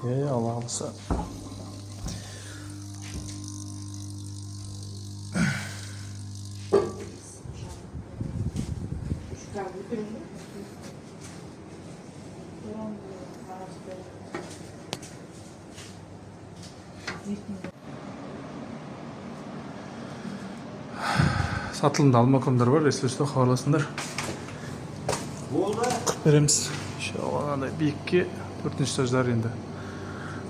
Иә, Алла қаласа. Сатылымда алмакомдар бар, если что, хабарласыңдар. Қырып береміз иншалла. Андай биікке, төртінші этаждар енді.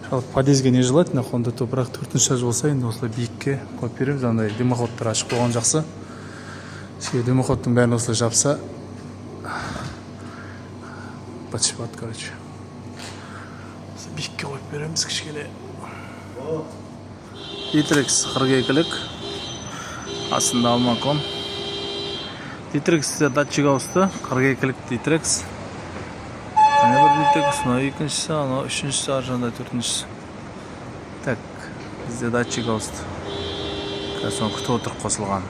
Жалпы подъездге не желательно Honda, то бірақ төртінші этаж болса, енді осылай биікке қойып береміз. Андай дымоходтар ашық болған жақсы, себебі дымоходтың бәрін осылай жапса, быт болады. Короче, осылай биікке қойып береміз кішкене. Дитрекс 42-лік, астында Алмаком. Дитрексте датчик ауысты, 42-лік Дитрекс. Міне, бір Дитрекс, мынау екіншісі, анау үшіншісі, ар жағында төртіншісі. Так, бізде датчик ауысты. Қазір соны күтіп отырып, қосылған.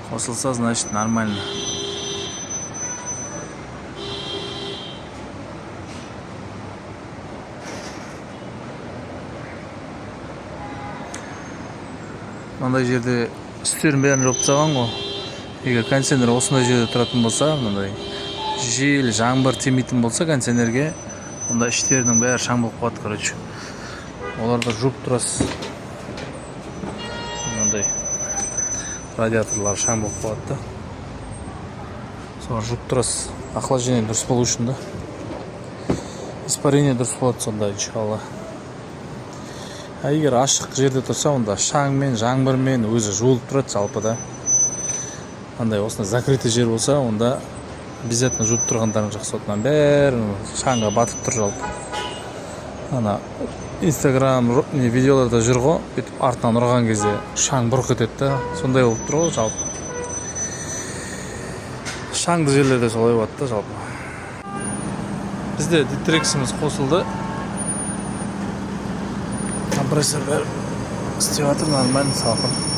Қосылса, значит, нормально. Мынандай жерде үстерін бәрін жауып тастаған ғой. Егер кондиционер осындай жерде тұратын болса, мынандай жел, жаңбыр тимейтін болса кондиционерге, онда іштерінің бәрі шаң болып қалады. Короче, оларды жуып тұрасыз. Мынандай радиаторлар шаң болып қалады да, соны жуып тұрасыз, охлаждение дұрыс болу үшін да, испарение дұрыс болады сонда, иншалла. А егер ашық жерде тұрса, онда шаңмен, жаңбырмен өзі жуылып тұрады жалпы да. Андай осындай закрытый жер болса, онда обязательно жуып тұрғандарың жақсы болады. Мынаның бәрі шаңға батып тұр жалпы. Ана Инстаграм не видеоларда жүр ғой, бүйтіп артынан ұрған кезде шаң бұрқ етеді да, сондай болып тұр ғой жалпы. Шаңды жерлерде солай болады да жалпы. Бізде Дитрексіміз қосылды, компрессор бәрі істеп жатыр нормально, салқын.